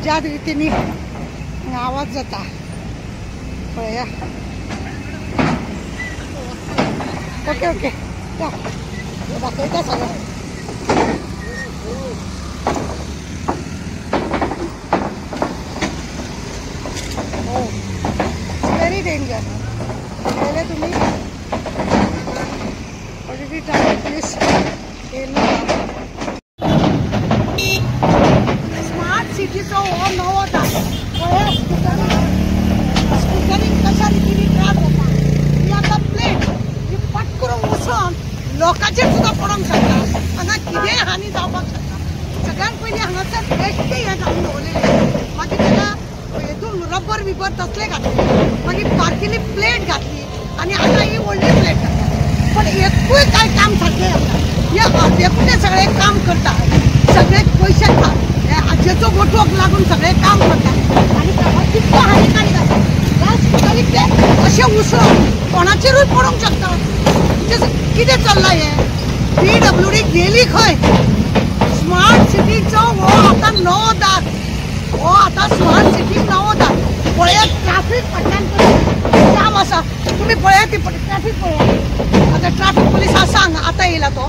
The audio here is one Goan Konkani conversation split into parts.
ज्या रितीनी आवाज जाता पळया. ओके ओके दाखयता सगळें. हो, व्हेरी डेंजर. पळयलें तुमी ऑलरेडी ट्रॅफिक पुलीस येयल्लो. स्मार्ट सिटीचो हो नवो दाग. पळया स्कुटरींक कशा रितीनी त्रास जाता. ही आतां प्लेट ही पट करून वचून लोकांचेर सुद्दां पडोंक शकता. हांगा कितेंय हानी जावपाक शकता. सगळ्यांत पयलीं हांगासर बेश्टे हें घालून दवरलेलें, मागीर ताका हेतून रबर बिबर तसले घातले, मागीर बारकेली प्लेट घातली आनी आतां ही व्हडली प्लेट घातली. पण एकूय कांय काम सारकें जाता. हे अर्देकुटे सगळें काम करता, सगळे पयशे हाजेचो गोठोक लागून सगळें काम करता आनी कितलो हानिकारक आसा. ह्या स्कुटरीक ते अशें उसळून कोणाचेरूय पडूंक शकता. कितें चल्लां हें? PWD गेली खंय? स्मार्ट सिटीचो हो आतां नवो दाग. हो आतां स्मार्ट सिटी नवो दाग. पळयात ट्राफीक फाटल्यान जाम आसा. तुमी पळयात ती ट्राफीक पळयात. आतां ट्राफीक पुलीस आसा हांगा, आतां येयला तो.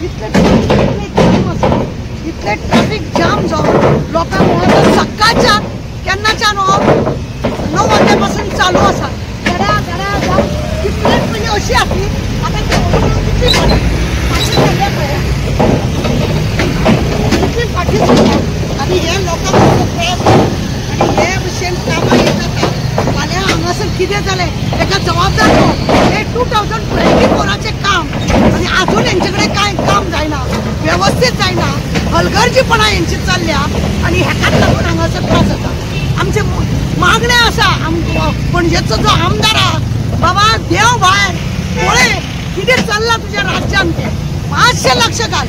इतलें जाम आसा, इतलें ट्राफीक जाम जावन लोकांक हो आतां सकाळच्यान केन्नाच्यान हो 9 वाजल्या पासून चालू आसा. गड्या गड्या जावन ती प्लेट पयलीं अशी आसली, आतां ती कितली फाटी सरल्या पळया, कितली फाटी सरल्या. आनी हे लोकांक त्रास आनी हे भशेन कामां ही जाता. फाल्यां हांगासर कितें जालें तेका जबाबदार कोण? हे 2024चें काम आनी आजून हेंचे कडेन कांय काम जायना, वेवस्थीत जायना, हलगर्जीपणा हेंची चल्ल्या आनी हेकाच लागून हांगासर त्रास जाता. आमचे मागणें आसा पणजेचो जो आमदार आहा, बाबा देव भायर पळय कितें चल्लां तुज्या राज्यान तें, मातशें लक्ष घाल.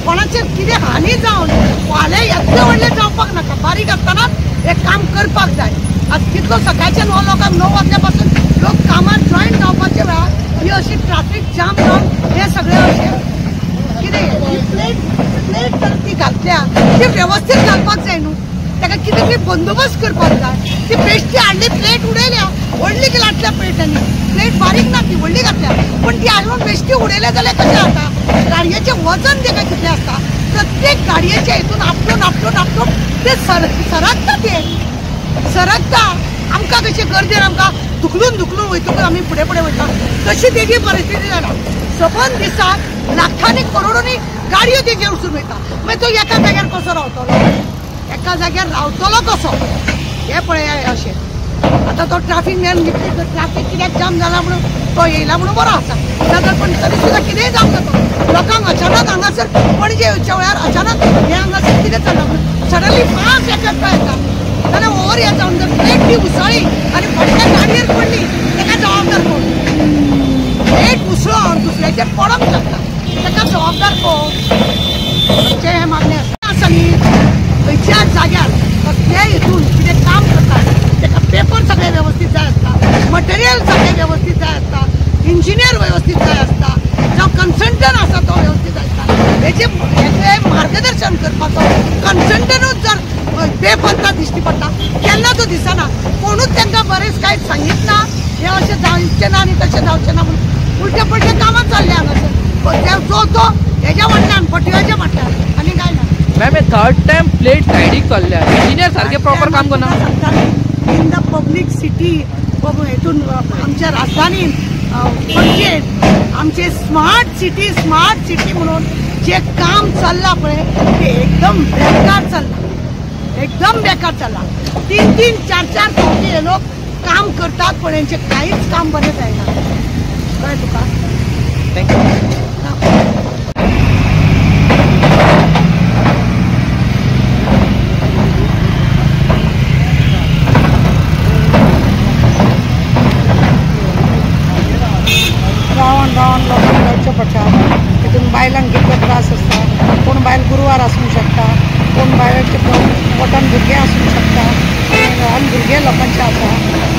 कोणाचेर कितें हानी जावन फाल्यां येतलें व्हडलें जावपाक नाका. बारीक आसतनाच हें काम करपाक जाय. आज कितलो सकाळच्यान हो लोकांक 9 वाजल्या पासून लोक कामार जॉयन जावपाच्या वेळार ही अशी ट्राफीक जाम जावन हें सगळें अशें कितें ही प्लेट प्लेट तर ती घातल्या ती वेवस्थीत घालपाक जाय न्हू. ताका कितें तरी बंदोबस्त करपाक जाय. ती बेश्टी हाडली प्लेट उडयल्या, व्हडली घातल्या प्लेटांनी, प्लेट बारीक ना ती व्हडली घातल्या, पण ती हाडून बेश्टी उडयल्या जाल्यार कशें जाता? गाडयेचें वजन तेका कितलें आसता? प्रत्येक गाडयेच्या हितून आपटून आपटून आपटून ते सरकता, ते सरकता. आमकां कशी गर्देन आमकां धुकलून धुकलून वयतकूच आमी फुडें फुडें वयता, तशी तेजी परिस्थिती जाला. सबंद दिसाक लाखांनी करोडोंनी गाडयो तेजेर वचून वयता. मागीर तो एका जाग्यार कसो रावतलो? एका जाग्यार रावतलो कसो? हें पळया अशें. आतां तो ट्राफीक मॅन ट्राफीक कित्याक जाम जाला म्हणून तो येयला म्हणून बरो आसा, नाजाल्यार पण तरी सुद्दां कितेंय जावंक जाता. लोकांक अचानक हांगासर पणजे येवच्या वेळार अचानक हें हांगासर कितें चल्लां म्हणून सडनली फास्ट येता येता जाल्यार ओवर हें जावन जर प्लेट ती उसळ्ळी आनी फाटल्या गाडयेर पडली ताका जबाबदार कोण? प्लेट उसळोन दुसऱ्याचेर पडोंक शकता, ताका जबाबदार कोण? आमचें हें मागणें आसा न्ही, खंयच्याच जाग्यार कसल्याय हितून कितें काम करता ताका पेपर सगळे वेवस्थीत जाय आसता, मटेरियल सगळें वेवस्थीत जाय आसता, इंजिनियर वेवस्थीत जाय आसता, जावं कन्सल्टंट आसा तो वेवस्थीत आसता. हेजे हेजें मार्गदर्शन करपाचो कन्सल्टंटूच जर बेपत्ता दिश्टी पडटा, केन्ना तो दिसना, कोणूच तांकां बरेंच कांय सांगीत ना, हें अशें जावचें ना आनी तशें जावचें ना म्हणून उलटे पलटे कामां चल्ल्या हांगासर. जो तो हेज्या फाटल्यान पटव्याच्या फाटल्यान आनी कांय ना. मॅम, हे थर्ड टायम प्लेट सायडीक चल्ल्या, इंजिनियर सारके प्रॉपर काम करना. इन the public city हेतून आमच्या राजधानीन पणजेत आमचे स्मार्ट सिटी स्मार्ट सिटी म्हणून जे काम चल्लां पळय ते एकदम बेकार चल्लां, एकदम बेकार चल्लां. 3 3 4 4 फावटी हे लोक काम करतात पण हेंचें कांयच काम बरें जायना. कळ्ळें तुका? Thank you. रावन रावन लोकांक जावचें पडटा. तितून बायलांक कितलो त्रास आसता. कोण बायल गुरवार आसूंक शकता, कोण बायलांचे पोटान भुरगें आसूंक शकता, ल्हान भुरगे लोकांचे आसा.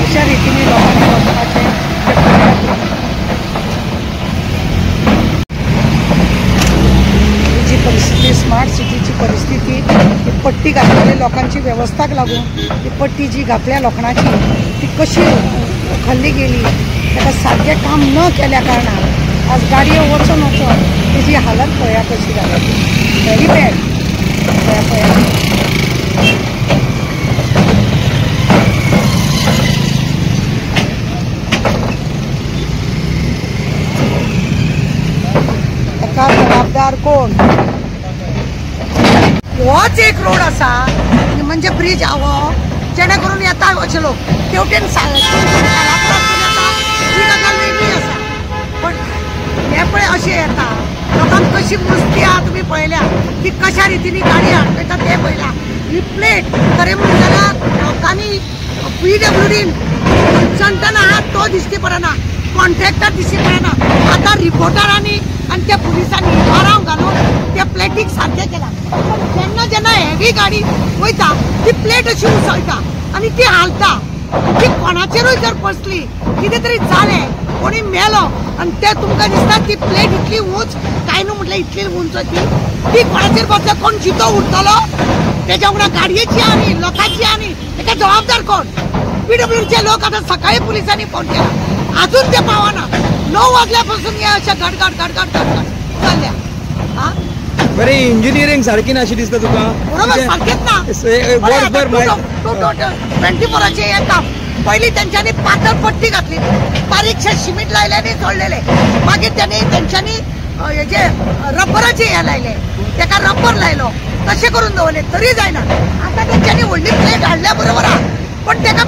अशा रितीने लोकांक वचपाचें. ही जी परिस्थिती स्मार्ट सिटीची परिस्थिती ही पट्टी घातलेली लोकांची वेवस्थाक लागून ती पट्टी जी घातल्या लोखणाची ती कशी उखल्ली गेली, ताका सारकें काम न केल्या कारणान आज गाडयो वचोन वचोन तेजी हालत पळया कशी जाल्या ती. Very bad. पळया पळया ताका जबाबदार कोण? होच एक रोड आसा म्हणजे ब्रिज हो जेणे करून येता अशे लोक तेवटेन कालापुरांतून येता ही गजाल वेगळी आसा, पण हे पळय अशें येता लोकांक कशी मस्ती आहा तुमी पळयल्या की कशा रितीनी गाडी आडकयता ते पळयला. ही प्लेट खरें म्हणटा जाल्यार लोकांनी पीडब्ल्यूडीन कन्सल्टंट आहा तो दिश्टी पडना, कॉन्ट्रॅक्टर दिश्टी पडना. आतां रिपोर्टरांनी आनी त्या पुलिसांनी बाराव घालून त्या प्लेटीक सारकें केलां, पण जेन्ना जेन्ना हेवी गाडी वयता ती प्लेट अशी उसळटा आनी ती हालता, ती कोणाचेरूय जर बसली कितें तरी जालें कोणी मेलो आनी ते तुमकां दिसता ती प्लेट इतली उंच काय न्हू म्हटल्यार इतली उंच ती ती कोणाचेर बसल्यार कोण जितो उरतलो? तेज्या वांगडा गाडयेची आनी लोकांची आनी तेका जबाबदार कोण? पीडब्ल्यूडीचे लोक आतां सकाळी पुलिसांनी फोन केला, अजून ते पावना. 9 वाजल्या पासून हे अशें गडगड गडगड गडगड चल्ल्या. हा बरें, इंजिनियरींग सारकी ना अशी दिसता तुका? बरोबर सारकेच ना. 24 हें काम पयलीं तेंच्यांनी पातळ पट्टी घातली, बारीकशें शिमीट लायलें आनी जोडलेलें. मागीर त्यांनी तेंच्यांनी हेजे रब्बराचे हे लायले, तेका रब्बर लायलो, तशें करून दवरलें तरी जायना. आतां तेंच्यांनी व्हडली प्लेट हाडल्या बरोबर आहा, पण तेका